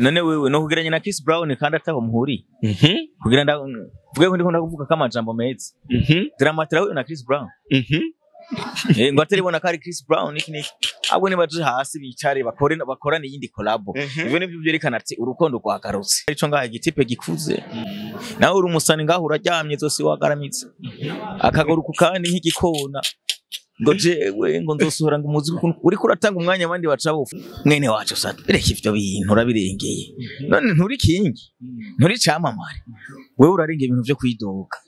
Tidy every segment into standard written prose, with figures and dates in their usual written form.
None wewe no kugeranya na Chris Brown kandi ataho muhuriye, kugira ndavuge ko ndiko ndakuvuga ko amajambo meza. Drama T na Chris Brown, ngo ataribona ko ari Chris Brown iki niki, ahubwo nibaje hasi bicare bakore, bakorane iyindi collabo. Ivyo nivyo vyerekana ati urukundo rwagarutse. Ico ngaha igitipe gikuze, nawe uri umusani ngaho uraryamye zose wagaramitse akagaruka kandi nk'igikona, ngo jewe ngo nzosohora ngo umuziki uriko uratanga umwanya abandi baca bufu. Mwene wacu sa reka ivyo bintu urabirengeye. None nturi kingi, nturi camamare, wewe urarenga ibintu vyo kwidoga.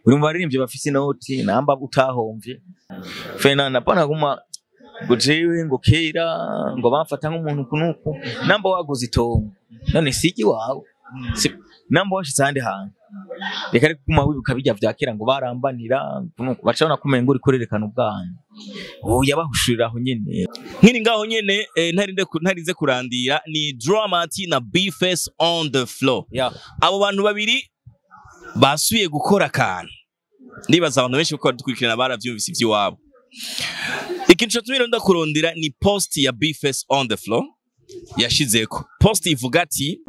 Uri mu baririmbyi bafise inoti namba utahomvye Fernanda pana guma ngo jewe ngo kera ngo bamfata nk'umuntu kunuku. Namba waguze itongo, none sigi wawe. Namba washitse ahandi hantu, reka ariko kuguma wibuka bijya vya kera ngo barambanira kunuku, baca kumenga uri kurerekana ubwana. Oya, bahushurira aho nyene. Nkiri ngaho nyene, ntarinze kurandira, ni Drama T na B-Face on the floor. Abo bantu babiri basubiye gukora akantu. Ndibaza abantu benshi kuko badukurikirana baravyumvise ivy'iwabo. Ikintu catumye rero ndakurondera ni post ya B-Face on the floor yashizeko. Post ivuga ati: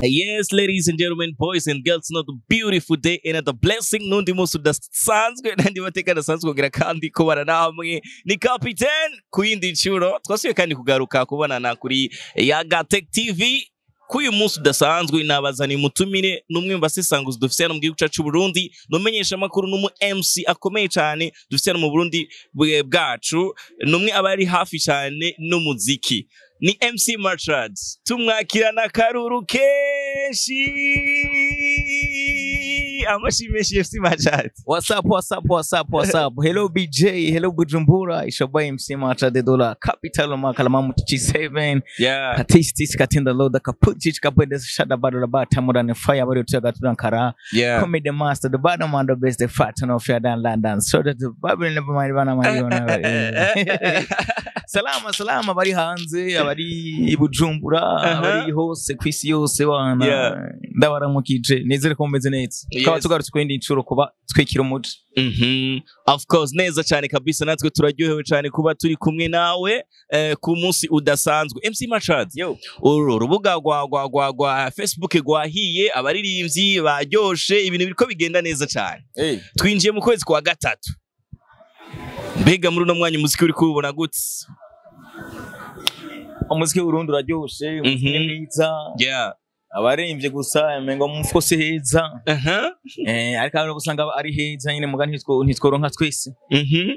"Yes, ladies and gentlemen, boys and girls, another beautiful day, another blessing." Nundi munsi udasanzwe n'andi mateka adasanzwe kugira kandi kubana namwe. Ni Captain ku yindi ncuro. Twasubiye kandi kugaruka kubonana kuri Yaga Tech TV. Kuri uyu munsi udasanzwe nabazaniye umutumire, n'umwe mu basesanguzi dufise hano mu gihugu cyacu c'u Burundi, numenyesha amakuru, n'umu MC akomeye cyane dufise hano mu Burundi bwacu, n'umwe aba ari hafi cyane n'umuziki. Ni MC Marchard. Tumwakirana karuru kenshi, amashi menshi, MC Marchard. What's up, what's up, what's up, what's up? Hello BJ, hello Bujumbura. It's your boy MC Macha de Dollar, Capital Makalamamu G7. Katistis katinda loda kapuchich kapwede shada bado la bata mudane fire bado tuyaga tunankara. Comedy master, the bottom man, the best, the fat and of your down London. So that the Babylon never mind bana mariona. Salama salama bari hanze, abari i Bujumbura, abari hose kwisi yose wana. Ndabaramukije, nizere ko mumeze neza. Tukaba tugarutse ku yindi ncuro kuba twikira umuji. Of course, neza cyane kabisa, natwe turaryohewe cyane kuba turi kumwe nawe ku munsi udasanzwe. MC Machad, Yo. uru rubuga rwa Facebook rwahiye, abaririmbyi baryoshe, ibintu biriko bigenda neza cyane. Hey. Twinjiye mu kwezi kwa gatatu. Mbega muri uno mwanya umuziki uri kuwubona gute? Umuziki w'Urundi uraryoshe, umuziki ni mwiza. Abaririmbyi gusa umengo mu mufuko si heza. Ariko hari usanga ari heza nyine muga ntitworonka twese.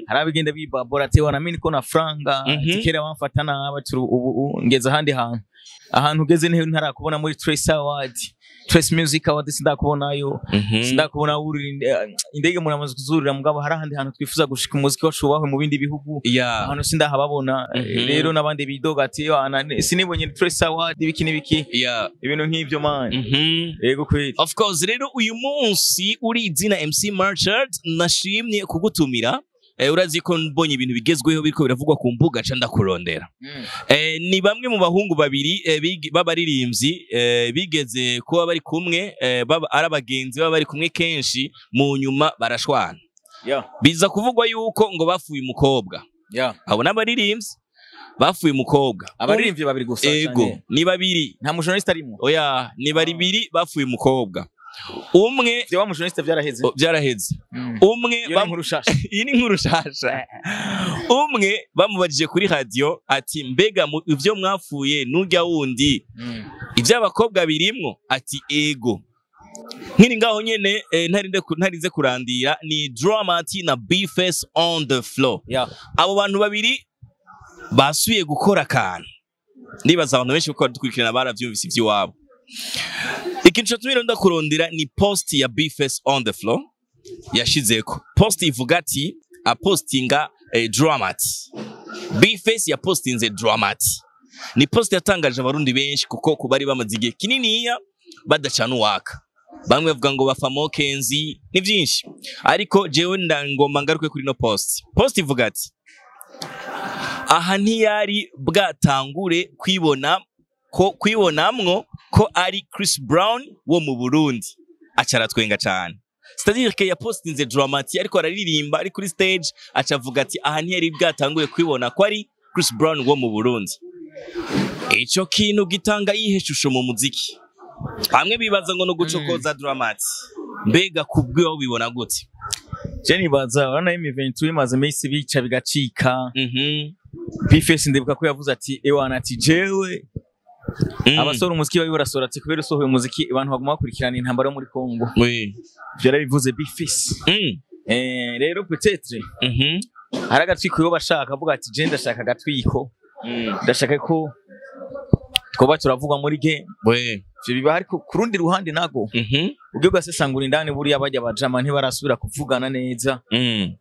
Hari abigenda bibabora ati wana mimi niko na franga, ati kera bamfata nabi, ati ubu ngeze ahandi hantu. Ahantu ugeze niho ntarakubona muri Trace Award. Trace Music Award sindakubonayo. Sindakubona wurira indege muramaze kuzurira, mugabo hari ahandi hantu twifuza gushika, umuziki wacu wubahwe mu bindi bihugu. Ahantu sindahababona. Rero n'abandi bidoga ati wana sinibonye Trace Award, ibiki n'ibiki. Ibintu nk'ivyo man. Yego kweli. Of course, rero uyu munsi uri izina MC Marchard nashimye kugutumira. Urazi ko mbonye ibintu bigezweho biriko biravugwa ku mbuga ca ndakurondera. Ni bamwe mu bahungu babiri b'abaririmbyi bigeze kuba bari kumwe, ari abagenzi, baba bari kumwe kenshi, mu nyuma barashwana. Biza kuvugwa yuko ngo bafuye umukobwa. Abo n'abaririmbyi bafuye umukobwa. Abaririmbyi babiri gusa? Ego, canke? Ni babiri. Nta mujournaliste arimo? Oya, ni babiri bafuye umukobwa. Umwe Vyo wa mujournaliste vyaraheze. Oh, byaraheze. Umwe Iyo ni inkuru shasha. Iyi ni inkuru shasha. Umwe bamubajije kuri radio ati: "Mbega ivyo mwapfuye nurya wundi, ivy'abakobwa birimwo?" Ati: "Ego." Nkiri ngaho nyene, ntarinze kurandira, ni Drama T na B-Face on the floor. Abo bantu babiri basubiye gukora akantu. Ndibaza abantu benshi kuko badukurikirana baravyumvise ivy'iwabo. Ikintu catumye rero ndakurondera ni post ya B-Face on the floor yashizeko. Post ivuga ati apostinga Drama T. B-Face yapostinze Drama T. Ni post yatangaje abarundi benshi kuko kubari bamaze igihe kininiya badacana uwaka. Bamwe bavuga ngo bafa Mokenzi, ni byinshi. Ariko jewe ndangomba ngaruke kuri no post. Post ivuga ati: "Aha ntiyari bwatangure kwibona ko kwibonamwo ko ari Chris Brown wo mu Burundi." Aca aratwenga cyane. C'est-à-dire que yapostinze Drama T ariko araririmba ari kuri stage, aca avuga ati: "Aha ntiyari bwatanguye kwibona ko ari Chris Brown wo mu Burundi." Ico kintu gitanga iyihe shusho mu muziki? Bamwe bibaza ngo no gucokoza Drama T. Mbega kubwiwe ubibona gute? Je nibaza urabona M23 imaze iminsi bica bigacika. B-Face ndibuka ko yavuze ati ewana, ati jewe abasora umuziki babi barasora, ati kubera usohoye umuziki abantu baguma bakurikirana intambara yo muri Congo. Ivyo yarabivuze B-Face. Rero peut-être hari agatwiko yo bashaka, avuga ati je ndashaka agatwiko, ndashaka ko twoba turavugwa muri game. Ivyo biba, ariko ku rundi ruhande nago ugiye ugasesangura indani, buriya bajya bajama ntibarasubira kuvugana neza.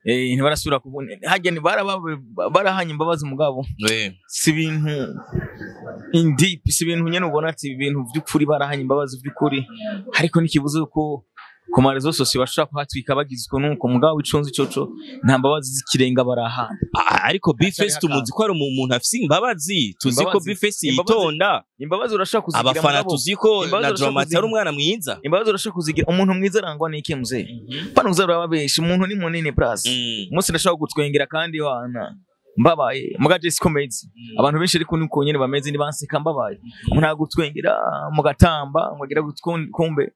Ntibarasubira kuvuga harya ni barahanye imbabazi, mugabo si ibintu in deep, si ibintu nyene ubona ati ibintu by'ukuri barahanye imbabazi by'ukuri, ariko n'ikibuze ko ku ma réseaux sociaux bashobora kuhatwika bagize uko nuko, mugabo iconzi coco nta mbabazi z'ikirenga barahana. Ariko B-Face Haracyariho tumuzi ko ari umuntu afise imbabazi, tuzi ko Imbabazi. B-Face Imbabazi. yitonda. Imbabazi urashobora kuzigira, Abafana mugabo tuzi ko imbabazi na urashobora Drama T ari kuzigira. umwana mwiza. Imbabazi urashobora kuzigira. Umuntu mwiza arangwa n'iki, mzee? Pano uza urababesha, umuntu ni munini plus. Umunsi ndashobora gutwengera kandi wana mbabaye, muga je siko meze. Abantu benshi ariko niko nyene bameze, nibanseka mbabaye. Umuntu agutwengera mugatamba mugira kumbe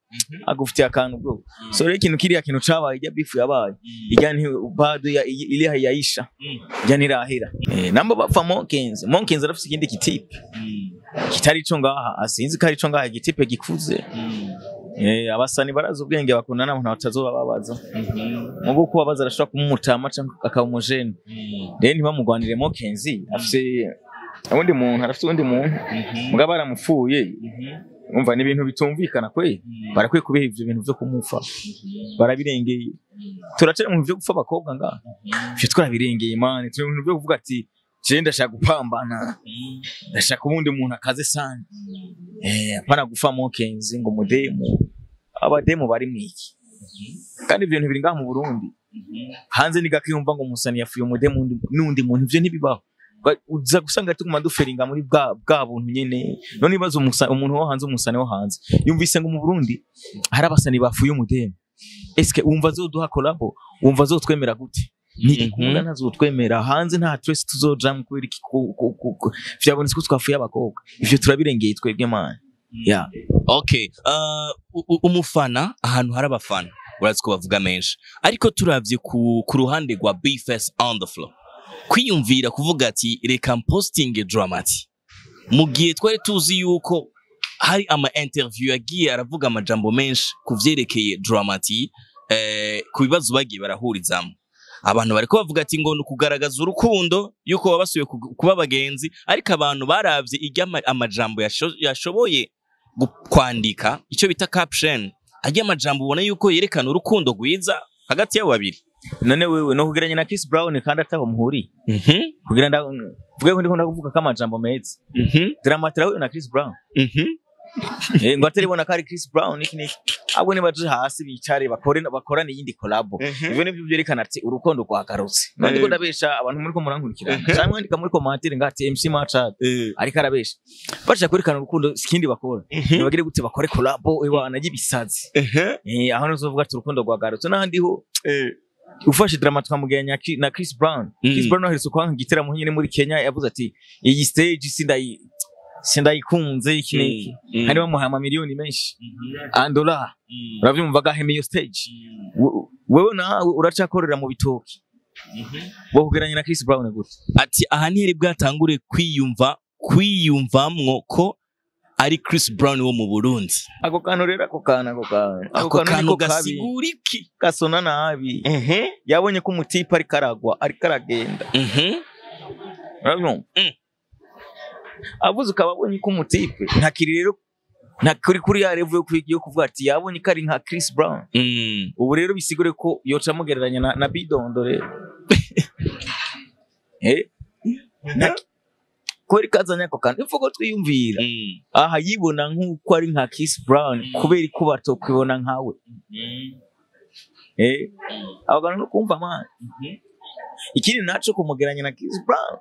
agufitiye akantu, bro. So rero ikintu kiriya kintu cabaye, ijya beef yabaye ijya nti bado ya iri hayaisha, ijya ntirahera. Namba bapfa Monkins, Monkins arafise ikindi kitipe kitari ico ngaha, asinzi ko ari ico ngaha, igitipe gikuze. Abasani barazi ubwenge, bakundana n'abantu batazoba babaza mugo kubabaza, arashobora kumumutama canke akaba umujene. Rero ntibamugwanire, Mokenzi afise uwundi muntu, arafise uwundi muntu, mugabo baramupfuye. Umva, ni ibintu bitumvikana kwe, barakwiye kubiha ivyo bintu vyo kumupfa, barabirengeye. Turacari mu bintu vyo gupfa abakobwa ngaha, ivyo twarabirengeye man. Turi mu bintu vyo kuvuga ati je ndashaka gupambana, ndashaka ubundi muntu akaze sana. Apana gufa Mokenzi ngo mudemu, abademu bari mwiki? Kandi ibyo bintu biri ngaha mu Burundi. Hanze ni gake yumva ngo umusani yafuye umudemu n'undi muntu, ivyo ntibibaho. Uza gusanga tuguma duferinga muri bwa buntu nyene. None ibibazo, umuntu wo hanze, umusani wo hanze yumvise ngo mu Burundi hari abasani bafuye umudemu, eske wumva azoduha collabo? Wumva azotwemera gute? Ntigikunda, ntazotwemera hanze, nta trace tuzojamwo. Kubera iki? Vyabonetse ko twafuye abakobwa, ivyo turabirengeye twebwe, man, yeah. Okay, umufana, ahantu hari abafana urazi ko bavuga menshi, ariko turavye ku ruhande rwa B-Face on the floor, kwiyumvira kuvuga ati reka mpostinge Drama T mu gihe twari tuzi yuko hari ama interview yagiye aravuga amajambo menshi ku vyerekeye Drama T, ku bibazo bagiye barahurizamo, abantu bariko bavuga ati ngo ni ukugaragaza urukundo yuko baba basubiye kuba abagenzi, ariko abantu baravye irya amajambo yashoboye kwandika, icyo bita caption, ajya amajambo ubona yuko yerekana urukundo rwiza hagati y'abo babiri. None wewe no kugeranya na Chris Brown kandi ataho muhuriye, kugira mvuge ko ndiko ndakuvuga ko amajambo meza? Drama T na Chris Brown. Ngo ataribona ko ari Chris Brown iki niki. Ahubwo nibaje hasi bicare bakore, bakorane iyindi collabo. Ivyo nivyo vyerekana ati urukundo rwagarutse. None ndiko ndabesha? Abantu muri ko murankurikirana cyangwa mwandika muri commentaire ngo ati MC Machad ariko arabesha. Bashaka kwerekana urukundo, sikindi bakora, nibagire gute? Bakore collabo iwana y'ibisazi. Aho nizovuga ati urukundo rwagarutse. N'ahandi ho ufashe Drama twamugeranya na Chris Brown. Chris Brown aherutse kwanga igiteramo nyine muri Kenya, yavuze ati iyi stage sindayikunze iki n'iki, kandi bamuhaye amamiliyoni menshi andola, uravyumva, agahema iyo stage. Wewe nawe uracakorera mu bitoki, wo kugeranya na Chris Brown gute? Ati aha ntiyari bwatangure kwiyumvamwo ko ari Chris Brown wo mu Burundi. Ako kantu rero, ako kantu Ako kantu niko kabi. Gasigura iki? Gasona nabi. Yabonye ko umutipe ariko aragwa, ariko aragenda, urabyumva? Avuze ukaba abonye ko umutipe ntakiri rero, ntakuri kuri ya level yo kuvuga ati yabonye ko ari nka Chris Brown. Ubu rero bisigure ko yoca amugereranya na Bidondo rero. Kubera ikazanye ako kantu ivuga twiyumvira aha, yibona nk'uko ari nka Chris Brown, kubera ko batokwibona nkawe. Abo bantu no kumva man. Ikindi naco, kumugeranya na Chris Brown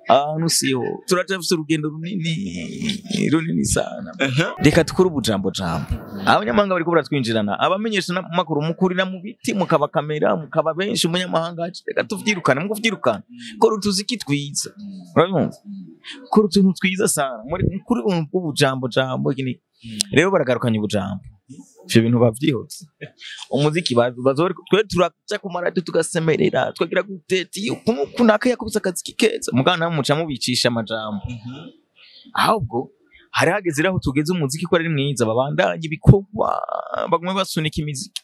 ahantu siho, turacafise urugendo runini runini sana. Reka tukure ubujambo jambo, abanyamahanga bariko baratwinjirana, abamenyesha makuru mukurira mu biti, mukaba kamera, mukaba benshi. Umunyamahanga ati reka tuvyirukane, mukuvyirukana kora utuziki twiza, urabumva? Kora utuntu twiza sana muri kuri ubujambo jambo iki. Rero baragarukanye ubujambo, ivyo bintu bavyihutse umuziki bazori. Twe turaja ku maradiyo tugasemerera, twagira guteti kunaka yakubise akazi keza, mugana namwe muca mubicisha amajambo. Ahubwo hari hageze aho tugeze umuziki ko ari mwiza, babandanye ibikorwa, bagume basunika imiziki.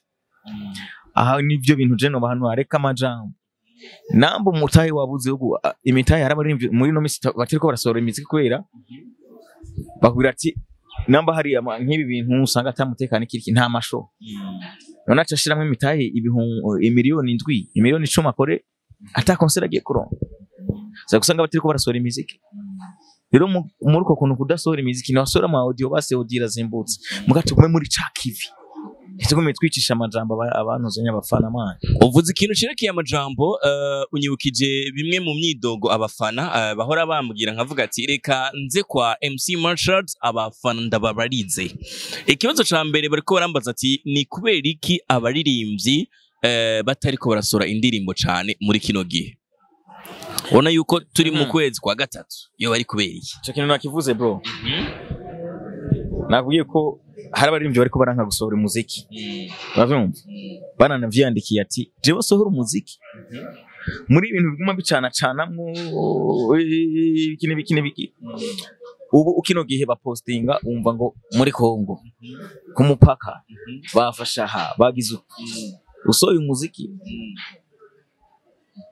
Aha nivyo bintu je no bantu areka amajambo namba umutahe wabuze wo imitahe. Hari abaririmbyi muri no misi batariko barasohora imiziki kubera bakubwira ati namba hari nk'ibi bintu usanga atamutekano ikiriki, nta masho. None aca ashiramwo imitahe 7, 7 miliyoni akore ata concert agiye kuronka. Uza gusanga batariko barasohora imiziki. Rero muri uko kuntu kudasohora imiziki, ntibasohora ama audio, base audio irazimbutse. Muga tugume muri ca kivi, ntitugume twicisha amajambo abantuzanya abafana man. Uvuze ikintu cerekeye amajambo, unyibukije bimwe mu myidogo abafana bahora bambwira, nkavuga ati reka nze kwa MC Marshall abafana ndababarize. Ikibazo ca mbere bariko barambaza ati ni kubera iki abaririmbyi batariko barasohora indirimbo cane muri kino gihe? Ubona yuko turi mu kwezi kwa gatatu, iyo bari kubera iki? Ico kintu nakivuze, bro. Nakubwiye ko hari abaririmbyi bariko baranka gusohora umuziki, uravyumva? Baranavyandikiye ati jewe sohora umuziki muri ibintu biguma bicana canamwo iki n'ibiki n'ibiki. Ubu kino gihe bapostinga, umva ngo muri Kongo ku mupaka bafasha aha, bagize uku. Usohoye umuziki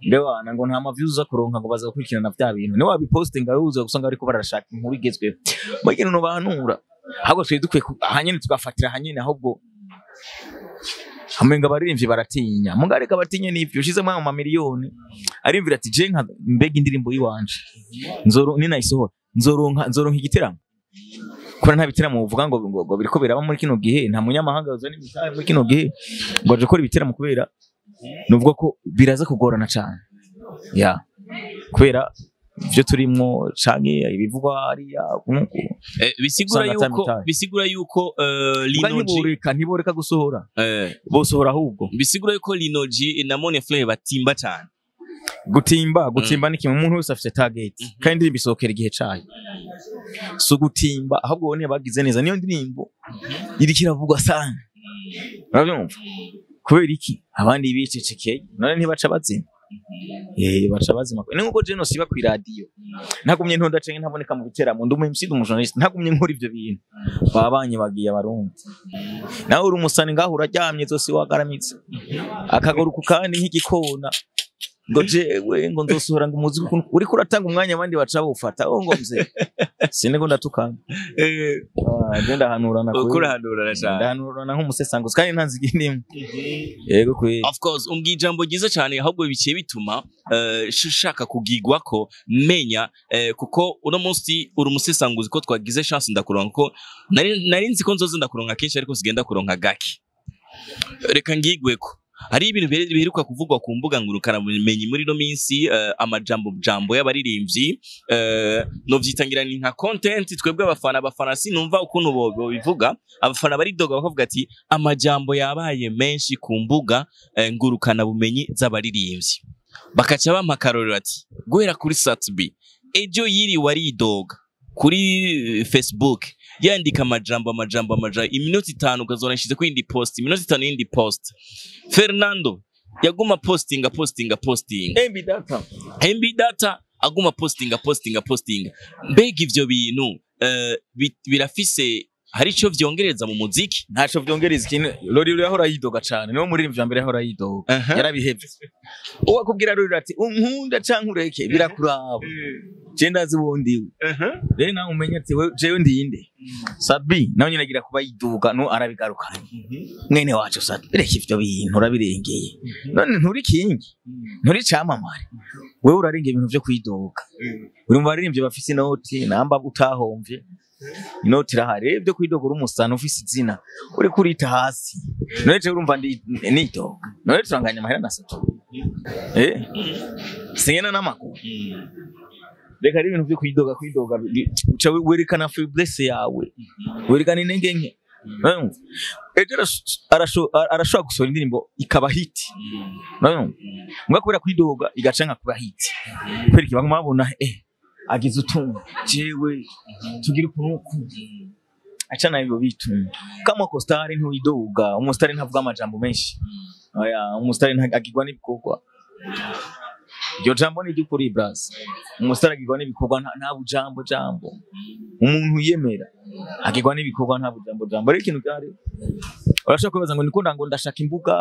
ndewana ngo nta ma views uza kuronka, ngo baza gukurikirana vya bintu. Niwe wabipostinga uza gusanga bariko barashaka inkuru igezweho. Mu kintu bahanura, ahubwo twari dukwiye ahanyene tugafatira ahanyene. Ahubwo amenga abaririmbyi baratinya, mugareka batinye n'ivyo ushizemo ayo mamiliyoni, arimvira ati je nka mbega indirimbo yiwanje nzoro ninayisohora nzoronka igiteramo, kubera nta biteramo uvuga ngo biriko biraba muri kino gihe. Nta munyamahanga uzana imitahe muri kino gihe ngo aje gukora ibiteramo, kubera nuvuga ko biraza kugorana cane ya kubera ivyo turimwo canke ibivugwa hariya nuko. Bisigura Usanga yuko atamitaye. Bisigura yuko Muga Lino G ntiboreka gusohora, bosohora ahubwo. Bisigura yuko Lino G na Monia Fleur batimba cyane. Gutimba ni kimwe, umuntu wese afite target, kandi indirimbo isohokera igihe cayo. Si ugutimba, ahubwo bo bagize neza, niyo ndirimbo iriko iravugwa sana, urabyumva? Kubera iki abandi bicecekeye? None ntibaca bazima? Baca bazima. Ni nkuko je nosiba kw'iradiyo, ntagumye ntonda canke ntaboneka mu biteramo. Ndi umu MC, ndi umujournaliste, ntagumye nkora ivyo bintu baba banyibagiye abarundi. Nawe uri umusani ngaho uraryamye zose wagaramitse akagaruka kandi nk'igikona ngo jewe ngo nzosohora ngo umuziki uriko uratanga umwanya, abandi baca bawufata. Oh, ngo mze siniko ndatukana. Ah, je ndahanurana kweli. Ukurahanurana cyane. Ndahanurana nk'umusesanguzi kandi nta nziga indimo, yego kweli. Of course, umbwiye ijambo ryiza cyane, ahubwo biciye bituma shaka kugigwa ko menya, kuko uno munsi uri umusesanguzi, ko twagize chance ndakuronka, ko nari nzi ko nzoza ndakuronka kenshi ariko sigenda kuronka gake. Reka ngigweko, hari ibintu biheruka kuvugwa ku mbuga ngurukanabumenyi muri ino minsi, amajambo jambo y'abaririmbyi, novyitangira ni nka content. Twebwe abafana sinumva ukuntu bobivuga, abafana baridoga bakavuga ati amajambo yabaye menshi ku mbuga ngurukanabumenyi z'abaririmbyi, bakaca bampa akarorero ati guhera kuri Sat-B, ejo yiriwe aridoga kuri Facebook, yandika amajambo amajambo amajambo, iminota 5 ukazona ishize ku yindi post, iminota 5 yindi post. Fernando yaguma postinga postinga postinga. MB Data. MB Data aguma postinga postinga postinga. Mbega ivyo bintu birafise hari ico vyongereza mu muziki? Ntaco vyongereza ikintu. Loriro yahora yidoga cane, niwo muririmbyi wa mbere yahora yidoga, yarabihevye. Uwo akubwira Loriro ati unkunda canke ureke birakuraba, je ndazi uwo ndiwe. Rero nawe umenye ati jewe ndinde. Sabi nawe nyine agira kuba yiduga no arabigarukanye. Mwene wacu Sabi, reka ivyo bintu urabirengeye. None nturi kingi, nturi camamare, wewe urarengeye ibintu vyo kwidoga. Uri mu baririmbyi bafise inoti, namba utahomvye inoti irahari. Rero ibyo kwidoga, uri umusana ufise izina, uriko urita hasi. None jewe urumva ndi nidoga? None turanganya amahera na Sato, singena n'amaguru. Reka ari ibintu byo kwidoga uca werekana faiblesse yawe, werekana intege nke. Urumva? Ejo arashobora gusohora indirimbo ikaba hit. Urumva? Mbwa kubera kwidoga igaca nka kuba hit, kubera iki? Baguma babona Agize utuntu jewe tugira ukuntu acana ibyo bitu kama ko star ntiwidoga. Umustar ntavuga amajambo menshi. Oya, umustar agirwa n'ibikorwa. Iryo jambo ni iry'ukuri bras. Umustar agirwa n'ibikorwa, nta bujambo jambo. Umuntu yemera agirwa n'ibikorwa, nta bujambo jambo. Ariko ikintu byari urashobora kwibaza ngo niko ngo ndashaka imbuga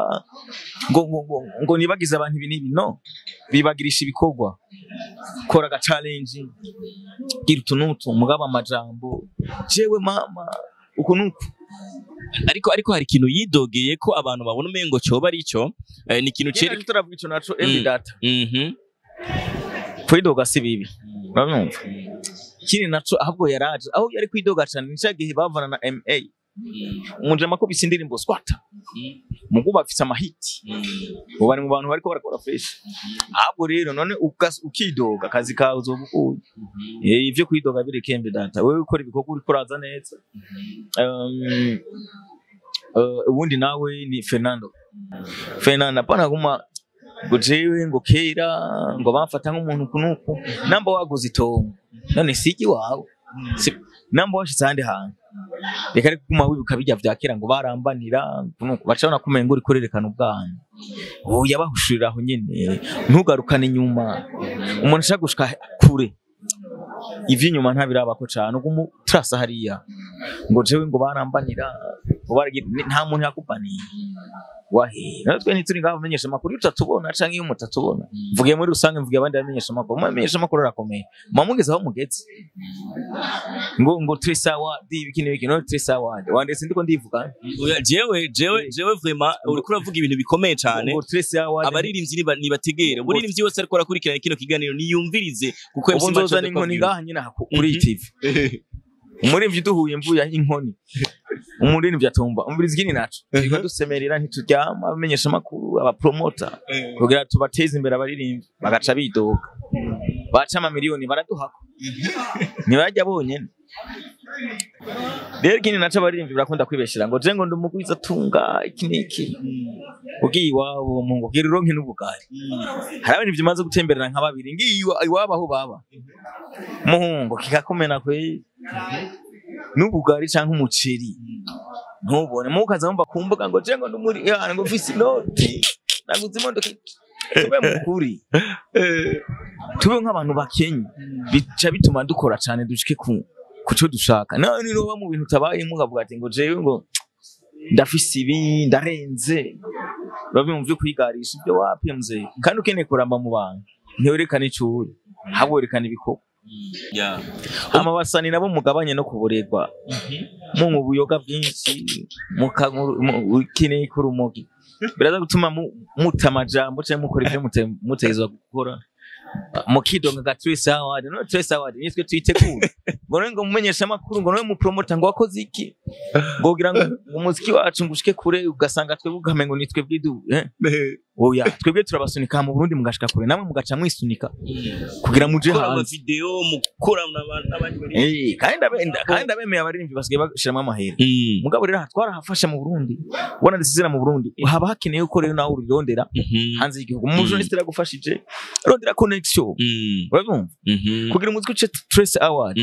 ngo nibagize abantu ibi n'ibi. No bibagirisha ibikorwa. Kora aga challenge, gira utunutu, mugaba amajambo jewe mama uku nuku. Ariko hari ikintu yidogeye ko abantu babona umengo coba ari ico, ni ikintu cereka turavuga ico naco every data. Kwidoga si bibi, urumva? Ikindi naco ahubwo yaraje aho yari kwidoga cyane ni gihe bavana na MA. Umujama ko bise indirimbo squatter muguba afise amahiti ubu bari mu bantu bariko barakora fresh. Ahubwo rero none ukidoga akazi kawe uzobukuye. Ivyo kwidoga bireke mbe data, wewe ukora ibikorwa uriko uraza neza. Ubundi nawe ni Fernando apana kuma ngo jewe ngo kera ngo bamfata nk'umuntu kunuku namba waguze itongo none siki wawe namba washitse ahandi hantu reka ariko kuma wibuka bijya vya kera ngo barambanira kunuku bacabona kumenga uri kurerekana ubwana. Oya, bahushurira aho nyene, ntugarukane inyuma. Umuntu ashaka gushika kure ivy'inyuma ntabirabako cane, ugumu trasa hariya ngo jewe ngo barambanira ngo baragira, nta muntu yakubaniye wahe. Natwe ntituri ngaho bamenyesha amakuru utatubona canke iyo mutatubona. Mvugiye muri rusange, mvugiye abandi bamenyesha amakuru. Mamenyesha amakuru arakomeye, mamugeze aho mugeze ngo trisawa di ibiki n'ibiki no trisawa wandetse ndiko ndivuga. Oya, jewe vraiment uriko uravuga ibintu bikomeye cane. Ngo trisawa abaririmbyi nibategere. Umuririmbyi wese ariko arakurikirana kino kiganiro niyumvirize kuko MC Macho inkoni ngaha nyine kuri TV. Umuririmbyi duhuye mvuye inkoni, umuririmbyi atumva umviriza ikindi naco turiko dusemerera ntituryama abamenyesha amakuru abapromota kugira tubateze imbere abaririmbyi bagaca bidoga baca amamiliyoni baraduhako ntibajya bonyene. Rero ikindi naco abaririmbyi barakunda kwibeshera ngo je ngo ndumugwiza tunga iki n'iki ugiye iwabo mu ngo gira uronke n'ubugari. Hari abaririmbyi maze gutemberana nka babiri ngiye iwabo aho baba muhungu kikakomena kwe n'ubugari canke umuceri ntubone mukaza mumva kumbuga ngo je ngo ndumuri yana ngo mfise inoti naguze imodoka. Tube mukuri, tube nk'abantu bakenye bica bituma dukora cane dushike ku cyo dushaka. Nawe niroba mu bintu utabayemo ukavuga ati ngo jewe ngo ndafise ibi ndarenze, urabyumva kwigarisha ibyo wapi mzee. Kandi ukeneye kuramba mu bantu ntiwerekane ico uri, ahubwo werekana ibikorwa. Amabasani nabo mugabanye no kuborerwa mu buyoga bwinshi mukeneye kurumogi biraza gutuma muta amajambo canke mukora ivyo mutezwa gukora mukidonga ga Trace Award. No Trace Award nitwe tuyitegura ngo ngo mumenyesha amakuru ngo nawe mu promoter ngo wakoze iki ngo kugira ngo umuziki wacu ngushike kure, ugasanga twebwe ugamengo nitwe bwidu. Oya, twebwe turabasunika mu Burundi mugashika kure, namwe mugaca mwisunika kugira muje hanze video mukora n'abandi bari. Kandi abemeye abaririmbyi basigaye bashiramo amahera. Mugabo rero twarahafasha mu Burundi, ubona ndisizera mu Burundi haba hakeneye ko rero nawe urirondera hanze y'igihugu. Mu journalist yagufashije rondera connection, urabumva, kugira umuziki uce Trace Award,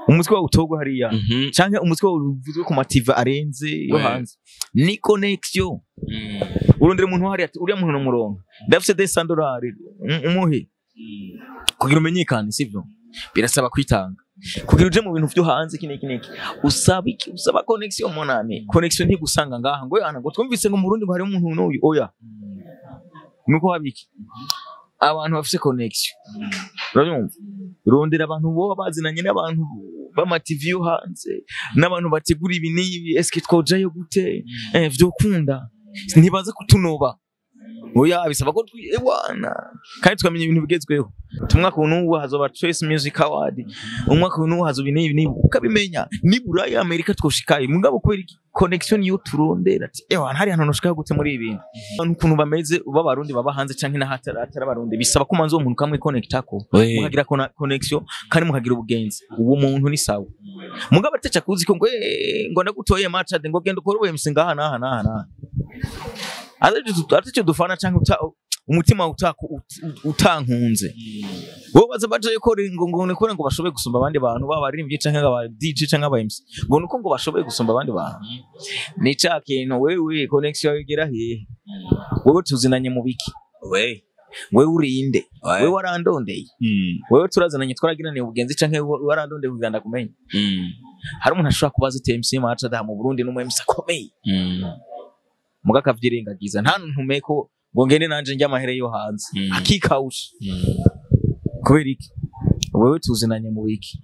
umuziki wawe utogwa hariya canke umuziki wawe uvuzwe ku mativa arenze yo hanze ni connection. Urondera umuntu hariya ati uriya muntu n'umurongo ndafise $200 umuhe kugira umenyekane, sivyo? Birasaba kwitanga kugira uje mu bintu vyo hanze iki n'iki n'iki. Usaba iki? Usaba connection monami. Connection ntigusanga ngaha ngo yana ngo twumvise ngo mu Burundi ngo hari umuntu n'uyu. Oya, nuko habiki abantu bafise connection, urabumva? Rondera abantu bo bazinanye n'abantu b'ama TV yo hanze n'abantu bategura ibi n'ibi, eske twojayo gute vyokunda ntibaza kutunoba. Oya, bisaba ko twiwana kandi tukamenya ibintu bigezweho. Tumwaka ubu hazoba Trace Music Award, umwaka ubu hazoba ibi n'ibi, ukabimenya nibura ya Amerika twoshikaye. Mugabo kubera connection yo turondera ati ewa hari hantu noshika gute muri ibi bintu. Abantu ukuntu bameze b'abarundi baba hanze canke n'ahatari abarundi, bisaba ko manzo umuntu kamwe connectako mukagira connection kandi mukagira ubugenzi. Uwo muntu ni sawa. Mugabo atecha kuzi ko ngo ngo ndagutoye match ngo genda ukore ubu MC ngaha naha naha naha. Atacyo dufana canke Umutima utankunze. Wowe baza baje ko ngo nikore ngo bashoboye gusumba abandi bantu, baba baririmbyi canke aba DJ canke aba MC, ngo nuko ngo bashoboye gusumba abandi bantu. Ni ca kintu, wewe connection yawe igera hehe? Wewe tuzinanye mu biki? We. Wewe urinde? Wewe warandondeye? Wewe turazananye, twaragiraniye ubugenzi, canke warandondeye kugira ndakumenye? Hari umuntu ashobora kubaza ati MC Macha mu Burundi n'umu MC akomeye, muga akavyirengagiza, nta ntume ko ngo ngende nanje njye amahere yo hanze, akikawusha. Kubera iki? Wewe tuzinanye mu biki?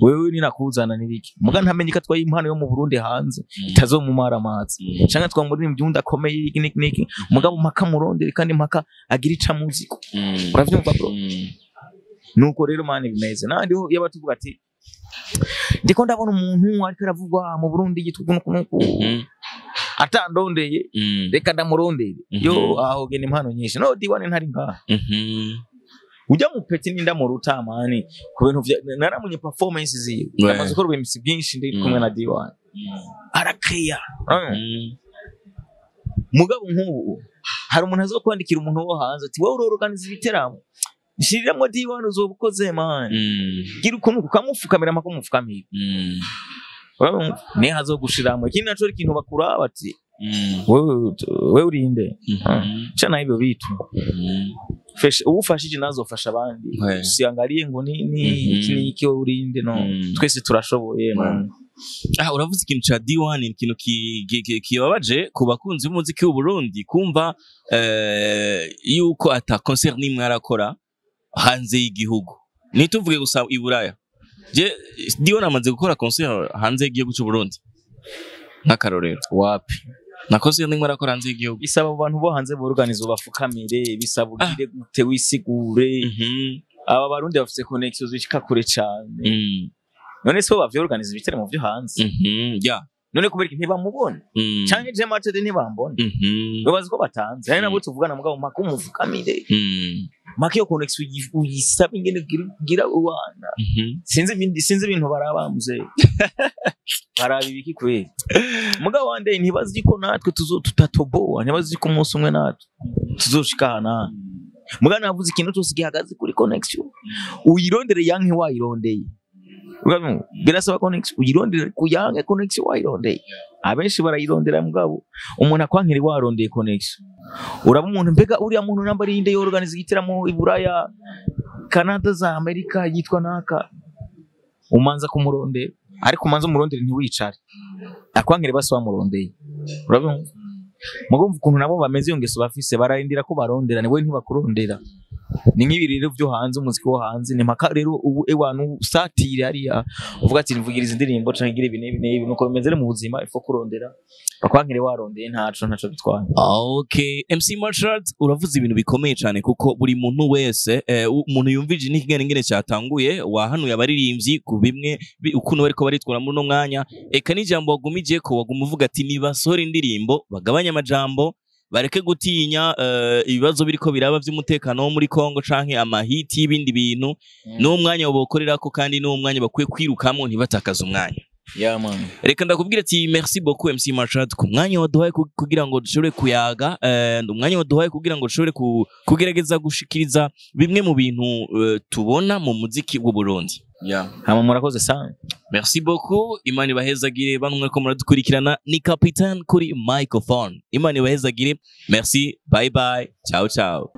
Wewe ninakuzana n'ibiki? Muga ntamenye ko atwaye impano yo mu Burundi hanze itazomumara amazi, canke twamuririmbyi wundi akomeye iki niki niki, mugabo mpaka murondere kandi mpaka agira ica muziko. Uravyumva bro? Nuko rero man bimeze nandi ho yaba tuvuga ati ndiko ndabona umuntu ariko aravugwa mu Burundi yitwa uku nuku, atandondeye, reka ndamurondere. Yo aho gena impano nyinshi no D1 ntari ngaha. Ujya mu peti ninda mu rutamani ku bintu naramunye performance ziwe, amaze gukora ibintu byinshi ndi kumwe na D1 arakreya. Mugabo nk'ubu hari umuntu azokwandikira umuntu wo hanze ati wowe urorganiza ibiteramo, nshiriramo D1 uzobukoze man, gira ukuntu ukamufukamira amakomufukamira. Urabona ne hazogushiramo ikindi naco ikintu bakura bati wewe urinde chana hivyo vitu. Fresh ufashije nazofasha abandi, usiangalie ngo nini iki niki, wewe urinde no. Twese turashoboye man. Ah, uravuze ikintu ca D1, ikintu kibabaje ku bakunzi b'umuziki w'u Burundi kumva yuko ata concert nimwe arakora hanze y'igihugu. Nituvuge gusa i Buraya. Je D1 amaze gukora concert hanze y'igihugu cy'u Burundi nk'akarorero? Wapi. Na concert nimwe arakora hanze y'igihugu. Bisaba abantu bo hanze borganiza ubafukamire, bisaba ugire gute wisigure. Aba Barundi bafite connection zishika kure cyane. None se bo bavyorganiza ibiteramo vyo hanze? Yeah. None kubera iki ntibamubona? Canke je Matede ntibambona? Babazi ko batanze. Hari nabo tuvugana mugabo mpaka umufukamire. Maka iyo connection uyisaba ingene gira uwana. Sinzi ibindi, sinzi ibintu barabamze. Baraba ibiki kweli. Mugabo wande ntibazi ko natwe tutatoboa, ntibazi ko umunsi umwe natwe tuzoshika hana. Mugabo navuze ikintu cyose gihagaze kuri connection. Uyirondere yanke wayirondeye. Urabona birasaba connection, uyirondere kuyange connection wayirondeye. Abenshi barayirondera mugabo umuntu akwankiri warondeye connection. Uraba umuntu mbega uriya muntu namba ari inde yorganiza igitaramo i Buraya, Canada za Amerika yitwa naka, umanza kumurondera, ariko umanza umurondere ntiwicare, akwankiri basi wamurondeye. Urabona mugomva ukuntu nabo bameze iyo ngeso bafise, bararindira ko barondera, niwe ntibakurondera. Ni nk'ibi rero byo hanze, umuziki wo hanze ni mpaka rero ubu ewantu usatira hariya uvuga ati mvugiriza indirimbo canke ngira ibi n'ibi n'ibi, nuko bimeze mu buzima, ifo kurondera bakwankire warondeye ntaco bitwaye. Okay, MC Marshall uravuze ibintu bikomeye cyane kuko buri muntu wese umuntu yumvije n'ikigane ngene cyatanguye wahanuye abaririmbyi ku bimwe ukuntu bariko baritwara muri no mwanya, eka n'ijambo wagumije ko waguma uvuga ati nibasohora indirimbo bagabanya amajambo bareke gutinya ibibazo biriko biraba vy'umutekano wo muri Kongo canke amahiti y'ibindi bintu, n'umwanya bokorerako kandi n'umwanya bakwiye kwirukamo ntibatakaza umwanya. Yeah man. Reka ndakubwira ati merci beaucoup MC Marshall ku mwanya waduhaye kugira ngo dushobore kuyaga, umwanya waduhaye kugira ngo dushobore kugerageza gushikiriza bimwe mu bintu tubona mu muziki w'u Burundi. Yeah. Hama murakoze sana. Merci beaucoup. Imana ibahezagire bamwe ko muradukurikirana, ni Capitaine kuri microphone. Imana ibahezagire. Merci. Bye bye. Ciao ciao.